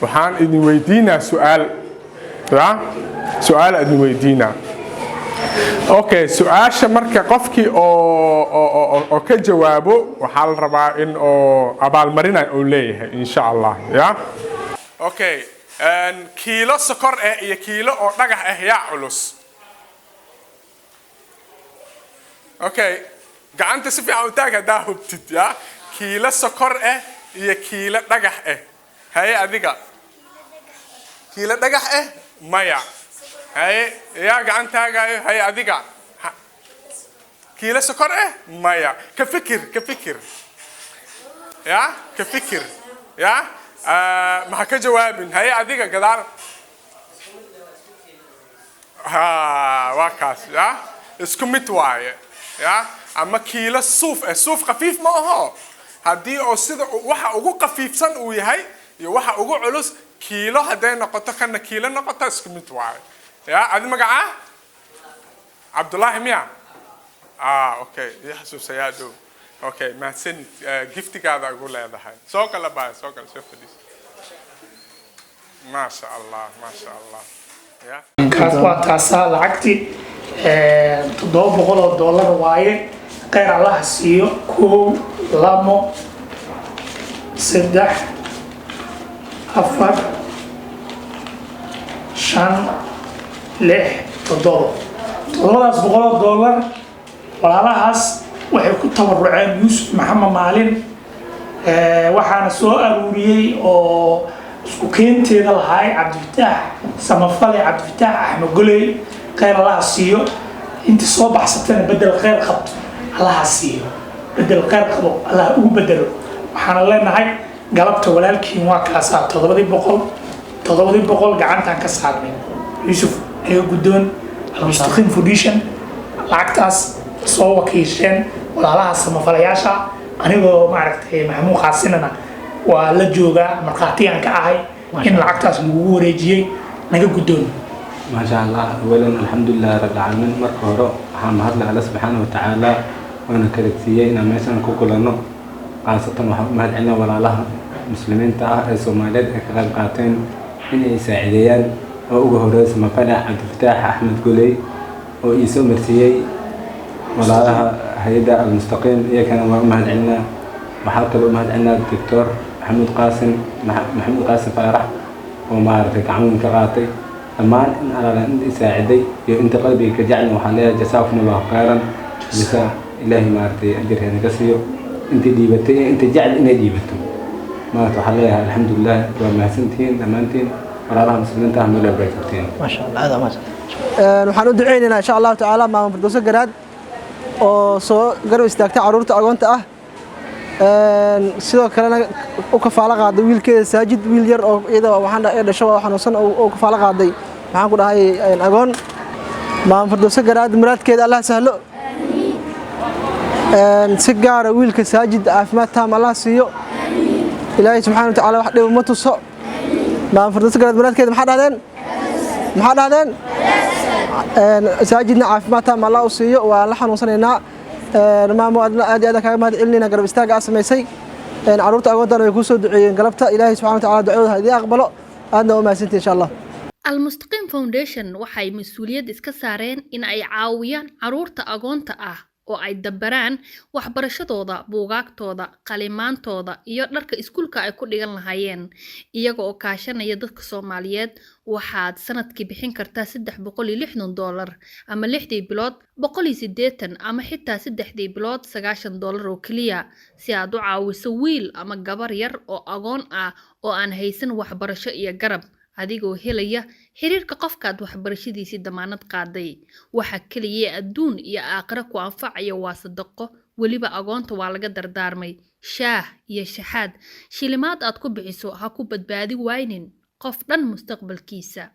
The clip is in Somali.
Waxaan idin weydiinaa su-aal, ya su-aal idin weydiinaa. Okay, su-aasha marka qofkii oo ka jawaabo waxaa la rabaa in oo abaalmarina uu leeyahay, insha Allah. Ya, okay, kiilo sokor ah iyo kiilo oo dhagax ah, yaa culus? Okay, gacanta si fiican u taag haddaa hubtid. Ya, kiilo sokor ah iyo kiilo dhagax ah. Haye, adiga, kiilo dhagax ah? Maya. Haye, yaa gacan taagayo? Haye, adiga. Kiilo sokor ah? Maya. Ka fikir, ka fikir, ya ka fikir. Ya, maxa ka jawaabin? Haye, adiga gadaal. Ha, waa kaas. Ya, isku mid waaye. Ya, ama kiilo suuf ah, suuf khafiif ma aho. Haddii oo sida waxa ugu khafiifsan uu yahay iyo waxa ugu culus kiilo hadday noqoto, kana kiilo noqoto, isku mid waaye. Ya, adi magacaa? Cabdullaahi miya? Ah, okay, ii xasuusayaa dhow. Okay, mahadsanid. Giftigaada ugu leedahay. Soo kala baay, soo kala, soo fadhiis. Maasha Allah, maasha Allah. Ya. Kaas waa taasaa lacagtii $700 waaye. Kheyr Allaha siiyo. Kow, lamo, saddex, afar, shan, lix, toddobo. $700 walaalahaas waxay ku tabaruceen Yuusuf Maxamed Maalin. Waxaana soo aruuriyey oo isku keenteeda lahaay Cabdifataax Samafale, Cabdifataax Axmed Goley. Kheyr Allaha siiyo. Intii soo baxsatana bedel kheyr qabto Allaha siiyo, bedel kheyr qabo Allaha ugu bedelo. Waxaana leenahay galabta walaalkiin waa kaasaa 700, 700 gacantaan ka saarnay. Yuusuf, naga guddoon. Almustaqiim Foundation lacagtaas soo wakiisheen walaalaha samafalayaasha. Anigoo maaragtay Maxamuud Qaasinana waa la joogaa, markhaatiyaan ka ahay in lacagtaas lagugu wareejiyey. Naga guddoon. Maasha Allah. Awalan, alxamdulilah rabbil caalamiin. Marka hore waxaa mahadle Alle subxaana watacaala oona kala siiyey inaan meeshan ku kulanno. Khaasatan waxaan u mahad celinaa walaalaha muslimiinta ah ee Soomaaliyeed ee ka qayb qaateen inay saacideeyaan, oo ugu horeeya samafale Cabdifataax Axmed Goley oo ii soo marsiiyey walaalaha hay-adda Almustaqiim. Iyakana waan u mahad celinaa. Waxaa kaloo u mahad celinaa Doctor Maxamuud Qaasim, Maxamuud Qaasim Faarax, oo maaragtay gacan weyn ka qaatay. Dhammaan in alaala inta i saaciday iyo inta qalbiga ka jeclin waxaan leeyahay jasaakum Allahu khayran jasa. Ilaahay maaragtay ajarkeena ka siiyo intii dhiibatay iyo inta jecel inay dhiibato. Maaragta waxaan leeyahay alxamdulilah, waa mahadsantihiin dhammaantiin walaalaha muslimiinta ah meel walba ay joogteen. Maasha Allah, aad mahadsan. Waxaan u duceynaynaa, insha Allahu tacaala, Maama Firdowso Garaad oo soo garab istaagtay carruurta agoonta ah, sidoo kalena u kafaalo qaaday wiilkeeda Saajid, wiil yar oo iyada waxaan ee dhasho oo xanuunsan oo kafaalo qaaday. Maxaan ku dhahay, agoon. Maama Firdowso Garaad muraadkeeda Allah sahlo, si gaara wiilka Saajid caafimaad taam Allah siiyo. Ilaahay subxaana wa tacaala wax dhib ma tuso. Maama Firdowso Garaad muraadkeeda maxaa dhahdeen? Maxaa dhahdeen? Saajidna caafimaad taam Allah u siiyo. Waa la xanuunsanaynaa. Maamo, adna aad iyo aad kaaga mahad celinayna garab istaaga aad samaysay. Carruurta agoontana way kuu soo duceeyeen galabta. Ilaahay subxana wa tacala ducadooda ha idiin aqbalo. Aadna waa mahadsantihi, insha Allah. Almustaqiim Foundation waxay mas-uuliyad iska saareen in ay caawiyaan carruurta agoonta ah oo ay dabaraan waxbarashadooda, buugaagtooda, qalimaantooda iyo dharka iskuulka ay ku dhigan lahaayeen, iyaga oo kaashanaya dadka Soomaaliyeed. Waxaad sanadkii bixin kartaa $360, ama lixdii bilood 180, ama xitaa saddexdii bilood $90 oo keliya, si aad u caawiso wiil ama gabar yar oo agoon ah oo aan haysan waxbarasho iyo garab, adigoo helaya xiriirka qofkaad waxbarashadiisii damaanad qaaday. Waxa keliya adduun iyo aakhiro ku anfacaya waa sadaqo. Weliba agoonta waa laga dardaarmay shaah iyo shaxaad. Shilimaad aad ku bixiso ha ku badbaadi waynin qof dhan mustaqbalkiisa.